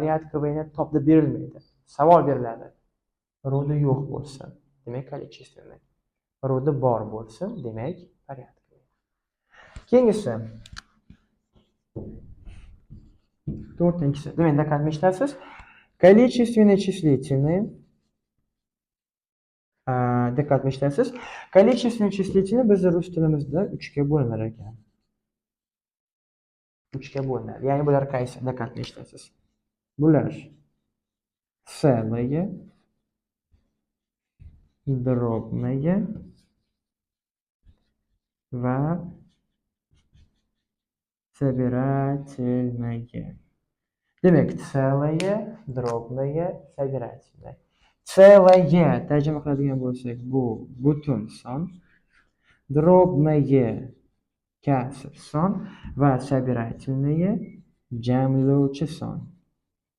Порядковый ni top deb berilmaydi. Savol beriladi. Род i yo'q bo'lsin, demak, количественный. Род i bor bo'lsin, demak, порядковый. Keyingisi. To'rtinchisi. Demak, diqqat eshitasiz. Количественные числительные. Diqqat eshitasiz. Количественные числительные biz rus tilimizda uchga bo'linar ekan. Uchga bo'linadi. Ya'ni bular qaysi? Diqqat eshitasiz. Bular целые, дробные va собирательные. Demak, целые, дробные, собирательные. Целое tarjima qiladigan bo'lsak, bu butun son. Дробные kasr son va собирательные jamlovchi son.